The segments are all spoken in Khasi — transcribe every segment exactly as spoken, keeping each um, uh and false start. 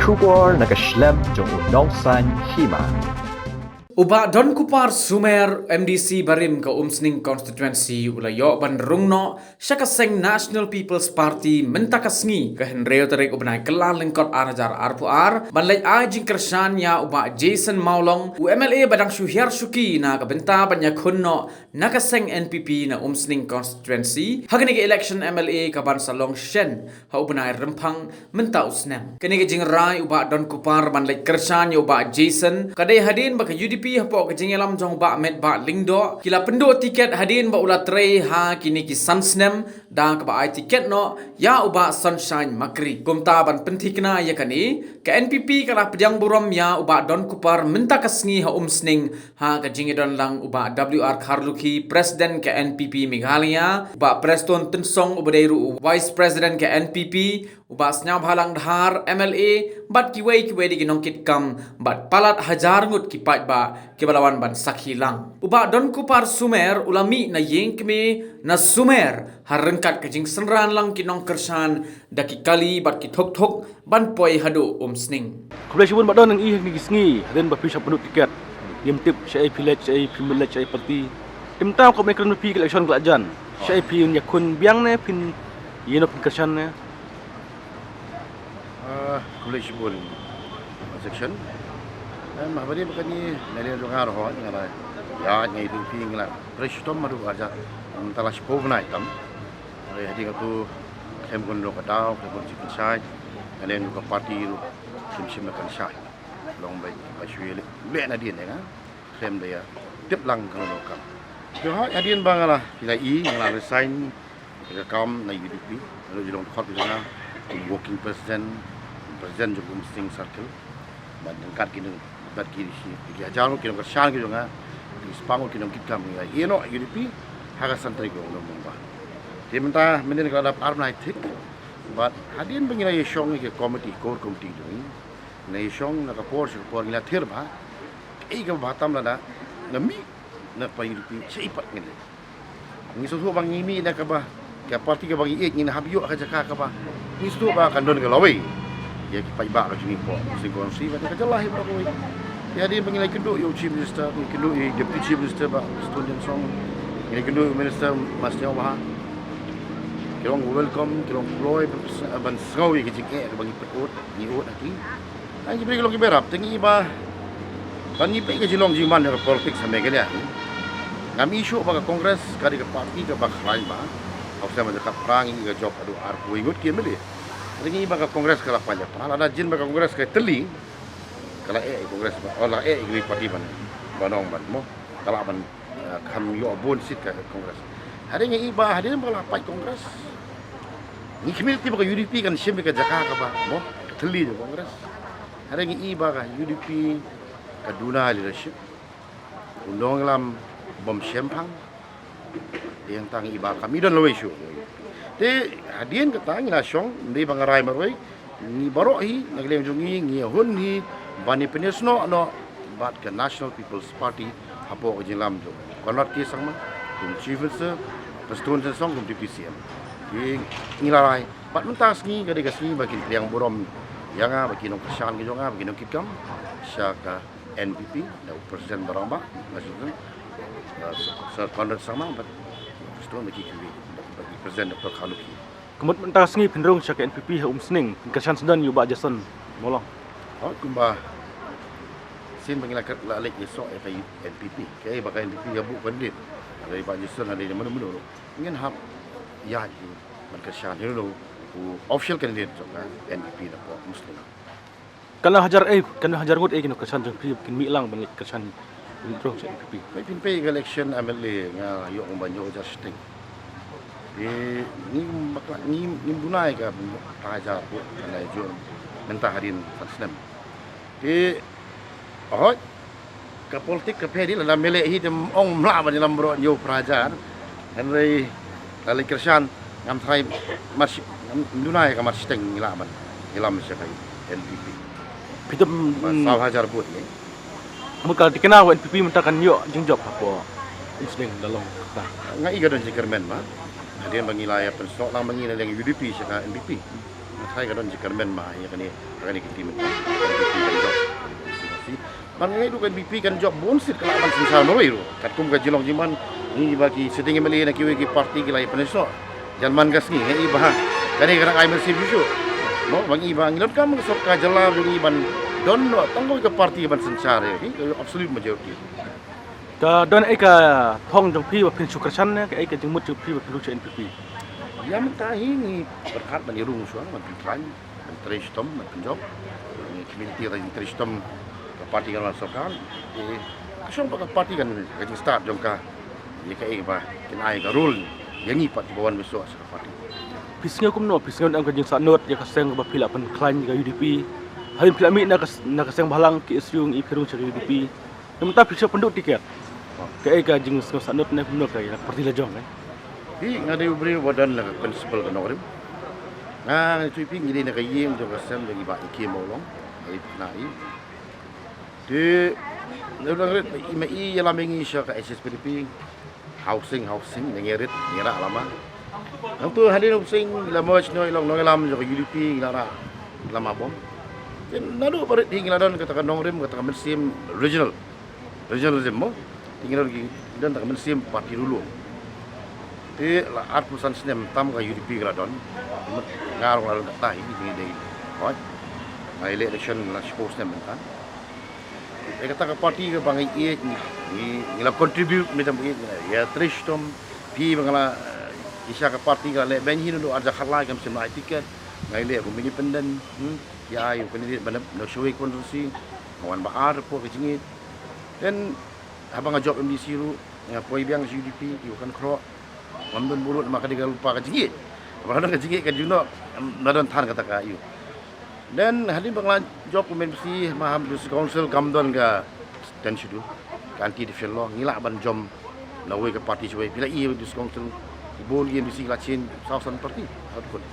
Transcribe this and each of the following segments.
Khubor na ka shlem jong u nongsaiñ hima. U Bah Donkupar Sumer, M D C barim ka Umsning Constituency, u la ïoh ban rung noh sha ka seng National People's Party mynta ka sngi, ka hynriew tarik u bnai Kyllalyngkot ar hajar arphew ar, ban leit ai jingkyrshan ïa u Bah Jason Mawlong, u M L A ba dang shu hiar shuki na ka bynta ban ïakhun noh na ka seng N P P na Umsning Constituency ha kane ka election M L A ka ban sa long shen ha u bnai Rymphang mynta u snem. Kane ka jingrai u Bah Donkupar ban leit kyrshan ïa u Bah Jason ka dei hadien ba ka U D P hapoh ka jingïalam jong u Bah Metbah Lyngdoh ki la pynduh tiket hadien ba u la trei ha kine ki san snem da kaba ai tiket noh ïa u Bah Sunshine Makri. Kumta ban pynthikna ïa kane, ka N P P ka la pdiang burom ïa u Bah Donkupar mynta ka sngi ha Umsning ha ka jingïadon lang u Bah W R Kharlukhi, President ka N P P Meghalaya, u Bah Prestone Tynsong uba dei ruh u Vice President ka N P P, u Bah Sniawbhalang Dhar, M L A, bad kiwei kiwei de ki nongkitkam, bad palat hajar ngut ki paidbah kiba la wan ban sakhi lang. U Bah Donkupar Sumer u la mih na ïing kmie na Sumer ha ryngkat ka jingsynran lang ki nongkyrshan da ki kali bad ki thuk thuk ban poi haduh Umsning. Khublei shibun Bah Don, ïa kine ki sngi hadien ba phi shah pynduh tiket, ngim tip shaei phi leit, shaei phim leit, shaei party. Te mynta kumne kren bad phi, ka election ka la jan, shaei phin ïakhun biang ne phin ïeh noh pynkyrshan ne? Ah, khublei shibun Bah Section. Em, haba ïadei bad kane, na liang jong nga ruh nga la ïaid, nga ïathuh ïa phi, nga la trei shitom haduh arhajar, mynta la shiphew bnai tam. Hynrei hadien katto, khlem kumno ka daw, khlem kumno jingpynshai, na liang jong ka party ruh kim shym la pynshai. Long ba, ba shu ïaleh, leh nadien ïa nga, khlem da ïa tip lang kano kano ka kam. Te hooid, hadien ba nga la, phi la i, nga la resign ïa ka kam na U D P, nga la long dkhot jong nga kum working president, president jong ka Umsning Circle. Bad ryngkat ki nong, bad ki, ki hajar ngut ki nongkyrshan ki jong nga, ki spah ngut ki nongkitkam, ngi la ïeh noh U D P ha ka san tarik jong u November. Te mynta mynnin ka la dap ar bnai thik. Bad hadien ba ngi la ïashong ïa ka committee, core committee jong ngi, ngi la ïashong na ka por sha ka por, ngi la thied ba kaei kaba bha tam lada nga mih na ka U D P, shaei pat ngin leit. Ngi sngewthuh ba ngi mih na kaba, ka party kaba ngi ïeit, ngin hap ïoh ha ka jaka kaba ngi sngewthuh ba kan don ka lawei ïa ki paidbah ka jong ngi hapoh Umsning Constituency bad ka jylla hi baroh kawei. Te hadien ba ngi la ïakynduh ïa u Chief Minister, ngi ïakynduh ïa u Deputy Chief Minister Bah Prestone Tynsong, ngi la ïakynduh ïa u Minister Bah Sniawbhalang, ki long welcome, ki long kloi ban sngew ïa ka jingeh kaba ngi pynbud, ngi ud ha ki. Ngi briew ki long kiba ïarap, te ngi i ba, ban ngi peit ka jinglong jingman jong ka politics ha Meghalaya. Ngam i shuh ba ka Congress ka dei ka party kaba khlaiñ bha. Haba sdang ban jaka phra ngi i ka jop haduh arphew ngut ki M L A. Te ngi i ba ka Congress ka la pynïap phra, lada jin ba ka Congress ka tylli, ka la eh i Congress ba, oh, la eh i ka party ban, ban ong ban mo, ka la ban, eh, kham ïoh bun seat ka Congress. Hynrei ngi i ba hadien ba la pait Congress, ngi khmih lynti ba ka U D P kan shim ïa ka jaka kaba mo, ka tylli jong Congress. Hynrei ngi i ba ka U D P ka duna leadership, u nongïalam bym shemphang. Te hangta ngi i ba kam i don lawei shuh. Te hadien kata ngi la shong, ym dei ba nga rai marwei, ngi baroh hi na ka liang jong ngi, ngi hun hi ban ïa pynïasnoh noh bad ka National People's Party hapoh ka jingïalam jong Conrad K Sangma kum Chief Minister, Prestone Tynsong kum Deputy C M. Te ngi la rai bad mynta ka sngi ka dei ka sngi ba kin pdiang burom ïa nga, ba ki nongkyrshan ki jong nga, ba ki nongkitkam sha ka N P P, da u President ba rangbah, National President, uh, Sir Conrad Sangma, bad President ba ki, ki, ba ki President Doctor Kharlukhi. Ka mut mynta ka sngi phin rung sha ka N P P ha Umsning, phin kyrshan syndon ïa u Bah Jason Mawlong. Oh, kumba sien ba ngi la kat-, la leit ïasoh ïa ka N P P. Kaei ba ka N P P ka buh candidate, hynrei Bah Jason, hynrei mano mano ruh, ngin hap ïaid hi ban kyrshan ïa u, u official candidate jong ka N P P na pdeng Umsning. Katno hajar, eh, katno hajar ngut, eh, ki nongkyrshan jong phi kin mih lang ban leit kyrshan, ban rung sha N P P? Peit, phin peit ka election M L A nga ïoh kumba hynñiew hajar shiteng. Te ngi bakla, ngi, ngim duna ïa ka phra hajar vote, ka la ïa jur mynta hadien san snem. Te hooid, ka politik ka pher hi, lada M L A hi te ong ym lah ban ïalam baroh hynñiew phra hajar. Hynrei la leit kyrshan, ngam tharai mar shi-, ngam duna ïa ka mar shiteng ngi lah ban ïalam sha ka N P P. Phi tip, ba, hmm, saw hajar vote ne. Mut ka la thikna ba N P P mynta kan ïoh jingjop hapoh Umsning da long kata. Nga i ka don jingkyrmen ba hadien ba ngi la ïa pynsnoh lang ba ngi na liang U D P sha ka N P P, Nga tharai ka don jingkyrmen ma ïa kane, ha kane ka team. Ban ngi ruh ka N P P kan jop bun sien ka lah ban synshar marwei ruh. Katkum ka jinglong jingman ngi ba ki sitting M L A na kiwei ki party ki la ïa pynïasoh. Jan man ka sngi ngi ba ha kane ka dang ai mynsiem shuh shuh. Mo ba ngi ba ngi donkam ka sorkar jylla ba ngi ban don noh tang kawei ka party ban synshar ïa ki absolute majority. Ka don ei ka thong jong phi ba phin shu kyrshan ne, ka ei ka jingmut jong phi ba phin rung sha N P P? Ïa mynta hi ngi pyrkhat ban ïa rung shuwa ban pynkhlaiñ, ban trei shitom, ban pynjop. Ngi community ka jingtrei shitom ka party kan wan sorkar. Te ka shong ba ka party kan, ka jingstad jong ka ïa kaei ba kin ai ka role ïa ngi pat kiba wan mynshuwa sha ka party. Phi sngew kumno, phi sngew em ka jingsahnot ïa ka seng kaba phi la pynkhlaiñ ka U D P? Hadien phi la mih na ka, na ka seng bhalang K S U ngi phi rung sha ka U D P. Te mynta phi shu pynduh tiket. Kaei ka jingsngewsahnot ne kumno ka ïa ka party la jong eh? Hi nga dei u briew ba don la ka principle ka nongrim. Nga nga tui phi ngi dei na ka ïing jong ka sem jong i Bah Ikhim Mawlong. Ai na i. Te na dang rit i ma i ïalam ïa ngi sha ka H S P D P. Housing, housing, ngi rit ngi rah lama. Nangtu hadien u sing la merge noh i long nongïalam jong ka U D P ngi la rah lama bom. Te naduh ba rit hi ngi la don kata ka nongrim, kata ka mynsiem regional. Regionalism mo. Te ngi don ki, ngi don kata ka mynsiem party rulo. Te la arphew san snem tam ka U D P ka la don. Nga ruh nga la don kata hi ngi dei. Hooid. Nga ïaleh election la shiphew snem mynta. Ïa kata ka party kaba ngi ïeit ngi, ngi, ngi la contribute mynta ba ïeit ngi la ïa trei shitom. Phi ba nga la, eh, ïa sha ka party ka la leh beiñ hi naduh ar hajar khatlai kam shym la ai tiket. Nga ïaleh kum independent, hmm, ïa ai u candidate ba na, na shawei constituency. Nga wan ba ar hapoh ka jingïeit. Then haba nga jop M D C ruh nga poi biang sha U D P, ïa u Kan Khroh. Ngam don bulut ma ka dei ka lypa ka jingïeit. Haba nga don ka jingïeit ka jingno, em, nga don than kata ka ïa u. Then hadien ba nga la jop kum M D C, ma ha District Council kam don ka Tenth Schedule, ka Anti Defamation Law, ngi lah ban jop na wei ka party shawei, phi la i District Council, bun ki M D C ki la change, saw san party, ha kut.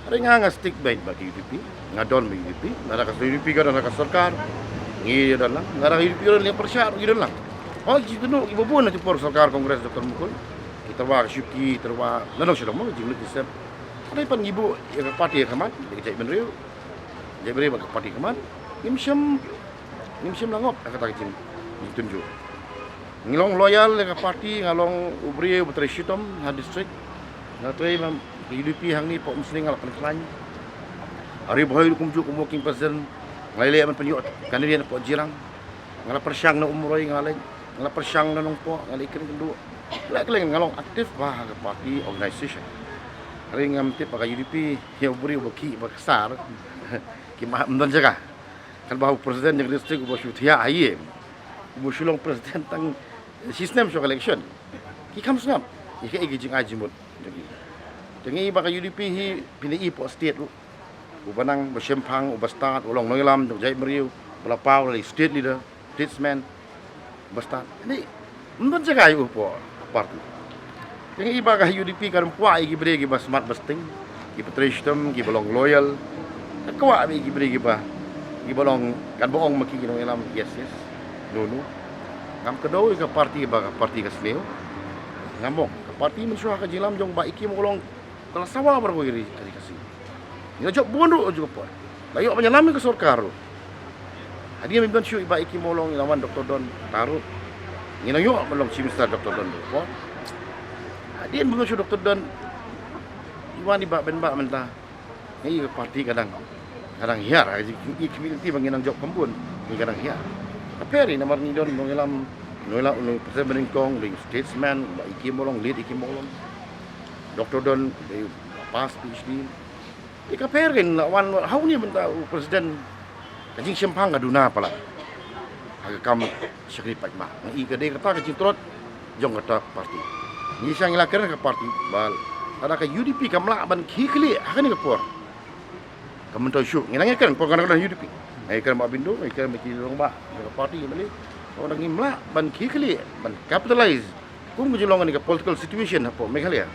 Hynrei nga nga stick beit bad ka U D P, nga don bad U D P, lada ka U D P ka don ha ka sorkar, ngi don lang, lada ka U D P ka don lem pyrshah, ngi don lang. Hooid, ki tynjuh kiba bun ha ki por sorkar Congress Doctor Mukul, ki tyrwa ka shuki, tyrwa, na nong shalong mo, jinglut ki sep. Hynrei pat ngi buh ïa ka party ha khmat, ïa ka jaitbynriew. Jaitbynriew bad ka party ha khmat. Ngim shym, ngim shym la ngop ha kata ka jing, jingtynjuh. Ngi long loyal ïa ka party, nga long u briew ba trei shitom ha district. Nga trei bad ka U D P hangne hapoh Umsning nga la pynkhlaiñ. Ha Ri Bhoi kumjuh kum working president, nga la leh ban pynïoh candidate hapoh Jirang. Nga la pyrshang na Umroi nga la leit, nga la pyrshang na Nongpoh nga la leit kren kynduh. Leh kylleng nga long active bha ha ka party organization. Hynrei ngam tip ba ka U D P ïa u briew ba khih ba ksar. Ki ma ym don jaka. Kan ba u president jong district uba shu thiah ha ïing, uba shu long president tang shisnem shuwa ka election. Ki kham sngap ïa kaei ka jingai jingmut jong ki. Te ngi ba ka U D P hi phin ïohi hapoh state ruh, uba nang, uba shemphang, uba stad, uba long nongïalam jong jaitbynriew, uba la paw la state leader, statesman, uba stad. Ni ym don jaka ïa u hapoh party. Te ngi ba ka U D P kam kwah ïa ki briew kiba smat ba sting, kiba trei shitom, kiba long loyal. Ka kwah ïa ki briew kiba, kiba long, kan ba ong ma ki ki nongïalam, yes, yes, no, no. Ngam kdew ïa ka party ba ka party ka sniew. Ngam ong ka party mynshuwa ka jingïalam jong Bah Ikhim Mawlong ka la sawa baroh ïa ri, ri Khasi. Ngi la jop bun ruh jong ka por. La ïoh ban ïalam ïa ka sorkar ruh. Hadien ba don shuh i Bah Ikhim Mawlong, i la wan Doctor Don, ta ruh. Ngi la ïoh ban long Chief Minister Doctor Don ruh por. Hadien ba don shuh Doctor Don, i wan i Bah Ben Bah mynta. Ngi ïa ka party ka dang, ka dang hiar, ïa ka community ba ngi nang jop kham bun, ngi ka dang hiar. Ka pher hi namar ngi don nongïalam, nongïalam u President Bah Nyngkong, u statesman, Bah Ikhim Mawlong, late Ikhim Mawlong. Doctor Don, u dei pass P H D. Ïa ka pher hi la wan, hau ni mynta u president, ka jingshemphang ka duna palat. Ha ka kam shakri paidbah. Ngi i ka dei kata ka jingtlot jong kata party. Ngi sha ngi la kren ka party ba lada ka U D P kam lah ban khie khlieh ha kane ka por. Ka myntoi shuh ngi nang ïa kren por ka na ka U D P. Ngi kren ba bindo, ngi kren ba ki long ba ka party ngi mali. Lada ngim lah ban khie khlieh, ban capitalize kum ka jinglong kane ka political situation hapoh Meghalaya.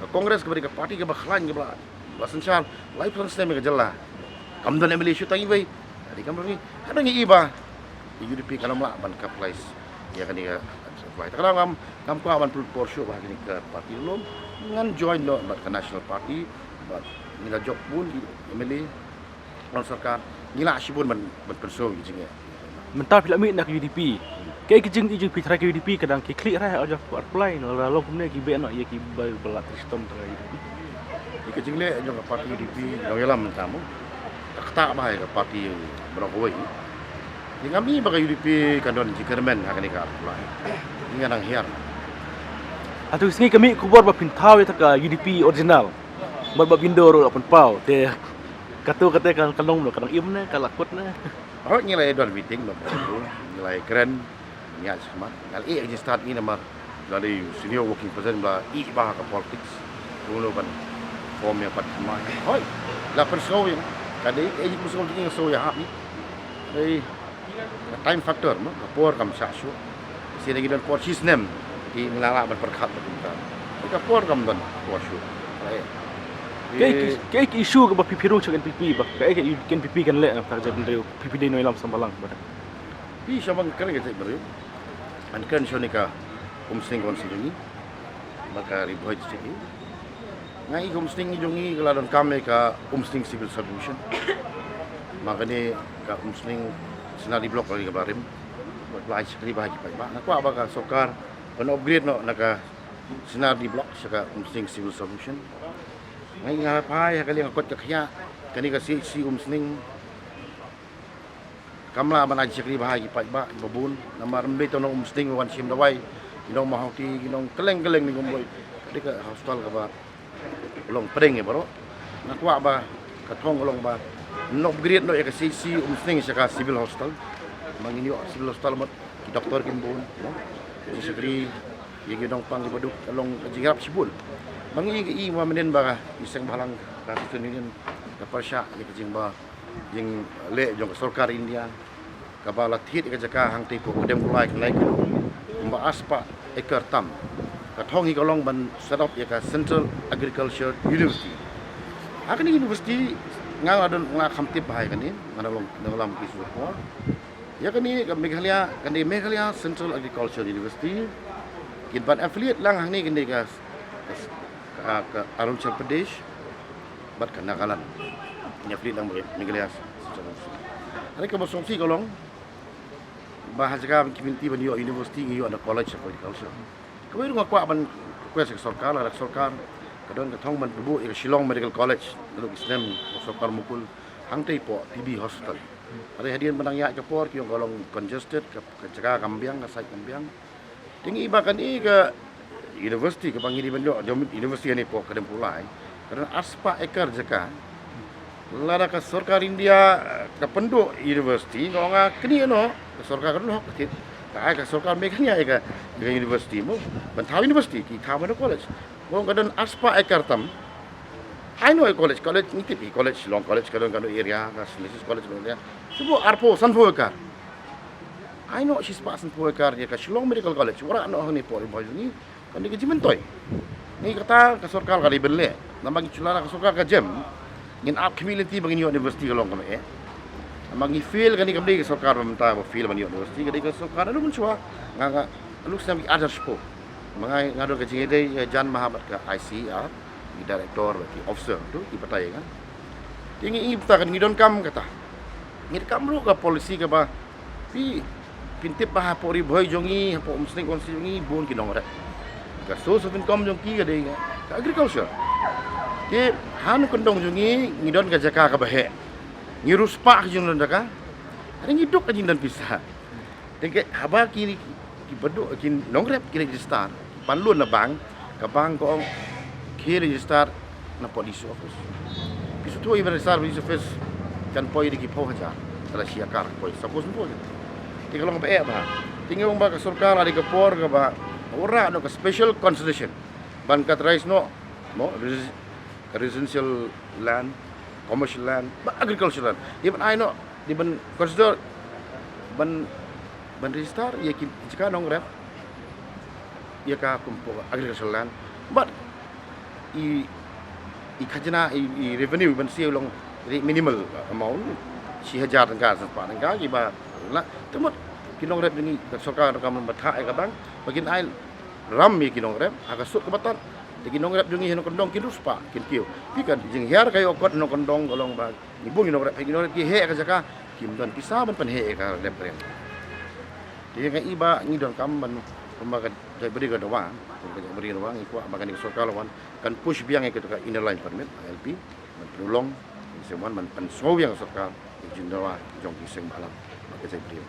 Ka Congress kaba dei ka party kaba khlaiñ kaba la Ba synshar laiphew san snem ïa ka jylla. Kam don M L A shuh tang iwei. Hynrei kam don ngi. Hynrei ngi i ba U D P kan ym lah ban capitalize ïa kane ka. Te ka daw ngam, ngam kwah ban pynlut por shuh ba ha kane ka party lum. Ngan join noh bad ka National Party, bad Ngi la jop bun ki M L A, nongsorkar, ngi la shibun ban, ban pynsngew ki jingeh. Mynta phi la mih na ka U D P. Kaei ka jingïohi jong phi trai ka U D P ka dang ki khlieh re ha jong ka pyrthei, la long kumne ki beh noh ïa ki ba, ba la trei shitom trai ka U D P. Ïa ka jingleh jong ka party U D P, nongïalam mynta mo. Ka ktah bha ïa ka party baroh kawei. Ïa nga mih ba ka U D P kan don jingkyrmen ha kane ka pyrthei. Ïa nga nang hiar. Hato sngi ka mih khubor ba phin thaw ïa ka U D P original. Bad ba bindo ruh la pynpaw te. Kato kata ka, ka long ka dang im ne, ka la kut ne. Hooid, ngi la ïa don meeting, ngi la ïa kren, ngi ïa smat. Ngi la ïa start ngi namar la dei senior working president ba ïa ba ka politics. Kumno ban form ïa pat mai. Hooid, la pynsngew ïa. Ka dei ïa pynsngew jingïasngew ïa hap ni. Dei ka time factor mo, ka por kam shah shuh. Shi ngi don por shi snem, ki ngi la lah ban pyrkhat bad kumta. Ka por kam don por shuh. Kaei ki, kaei ki issue kaba phi, phi rung sha ka N P P ba, kaei ka N P P kan leh na ka jaitbynriew, phi, phi dei nongïalam sngewbha lang ba. Phi sha bang kren ka jaitbynriew. Ngan kren sha kane ka Umsning constituency jong ngi. Ba ka Ri Bhoi district hi. Nga i ka Umsning jong ngi ka la donkam ïa ka Umsning Civil Sub-Division. Ma kane ka Umsning Synardi Block ka la rim. Bad la ai shakri bha ki paidbah. Nga kwah ba ka sorkar kan upgrade noh na ka Synardi Block sha ka Umsning Civil Sub-Division. Nga i nga phai ha ka liang ka kot ka khiah. Kane ka C H C Umsning. Kam lah ban ai shakri bha ïa ki paidbah ba bun, namar ym dei tang nong Umsning wan shim dawai, ki nong Mawhati, ki nong kylleng kylleng ni Kumboi. Ka dei ka hospital kaba long pdeng ïa baroh. Nga kwah ba ka thong ka long ba upgrade noh ïa ka C H C Umsning sha ka civil hospital. Ma ngin ïoh civil hospital mut ki doktor kin bun, no? Ki shakri ïa ki nongpang kiba duk ka long ka jingïarap shibun. Ma ngi i, i ma mynnin ba i seng bhalang ka Student Union ka pyrshah ïa ka jingba jingleh jong ka sorkar India kaba la thied ïa ka jaka hangtei hapoh Kdem Kulai khyndai kilo kumba arspah acre tam. Ka thong hi ka long ban set up ïa ka Central Agriculture University. Ha kane university nga la don, nga kham tip bha ïa kane, nga la long nongïalam ki sur por. Ïa kane ka Meghalaya, kane Meghalaya Central Agriculture University kin ban affiliate lang hangne kane ka, ka, ka Arunachal Pradesh bad ka Nagaland. Ngi affiliate lang bad Meghalaya Central University. Hynrei kaba sngewsih ka long ba ha jaka ki mynta ban ïoh university ngi ïoh na College of Agriculture. Kawei ruh nga kwah ban request ïa ka sorkar, lada ka sorkar ka don ka thong ban pynbuh ïa ka Shillong Medical College naduh ki snem ka sorkar mukul hangtei hapoh T B Hospital. Hynrei hadien ba nang ïaid ka por ki ong ka long congested, ka, ka jaka kam biang, ka site kam biang. Te ngi i ba kane ka university kaba ngi dei ban ïoh, jong university hangne hapoh Kdem Kulai, ka don arspah acre jaka. Lada ka sorkar India ka pynduh university, nga ong nga kane noh, ka sorkar ka don hok ka thied. Ka ai ka sorkar Meghalaya ïa ka, ïa ka university mo, ban thaw university, ki thaw ban college. Mo ka don arspah acre tam. Ai noh ïa college, college ngi tip ïa college, Shillong College ka don, ka don area, ka Saint Aloysius College ka don area. Shu buh arphew sanphew acre. Ai noh shispah sanphew acre ïa ka Shillong Medical College, wanrah noh hangne hapoh Ri Bhoi jong ngi. Kane ka jingmyntoi. Ngi kata ka sorkar ka dei ban leh. Namar ngi shu lada ka sorkar ka jem, ngin ap khmih lynti ba ngin ïoh university ka long kaba eh. Namar ngi fail, kane kam dei ka sorkar ba mynta ba fail ban ïoh university, ka dei ka sorkar naduh mynshuwa. Nga, nga luk snem ki arhajar shiphew. Ma nga, nga don ka jingïadei ïa jan maha bad ka I C A R, ki director bad ki officer tu ki batai ïa nga. Te ngi, ngi bynta kan ngi donkam kata. Ngi donkam ruh ka policy kaba Phi, phin tip ba hapoh Ri Bhoi jong ngi, hapoh Umsning constituency jong ngi, bun ki nongrep. Ka source of income jong ki ka dei ka agriculture. Te ha nongkyndong jong ngi, ngi don ka jaka kaba heh. Ngi riewspah ki jingdon jaka. Hynrei ngi duk ka jingdon pisa. Te haba ki, ki baduk, ki nongrep ki register, pan loan na bank, ka bank ka ong, khie register na hapoh D C office. Phi sngewthuh, i ban register D C office kan poi da ki phew hajar, lada shi akar poi, suppose poi. Te ka long ba eh bha. Te ngi ong ba ka sorkar la dei ka por kaba wanrah noh ka special consideration ban categorize noh, mo, resi-, residential land, commercial land, bad agricultural land. Dei ban ai noh, dei ban consider ban, ban register ïa ki jaka nongrep ïa ka kum hapoh agricultural land. Bad i, i khajna, i, i revenue ban siew long very minimal amount, shi hajar tyngka, san spah tyngka, kiba la, te mut ki nongrep jong ngi, ka sorkar ka donkam ban batai ïa ka bank ba kin ai ram ïa ki nongrep ha ka sut kaba tad. Te ki nongrep jong ngi ha Nongkyndong kin riewspah, kin kiew. Phi, ka jinghiar ka ïoh kot ha Nongkyndong ka long ba ngi bun ki nongrep, ki nongrep ki heh ka jaka, kim don pisa ban pynheh ïa ka rep ka riang. Te nga i ba ngi donkam ban, kumba ka jaitbynriew ka dawa, kumba ka jaitbynriew ka dawa, ngi kwah ba kane ka sorkar la wan kan push biang ïa kata ka Inner Line Permit, I L P, ban pynlong, ngi shem wan ban pynsngew ïa ka sorkar ïa ka jingdawa jong ki seng bhalang bad ka jaitbynriew.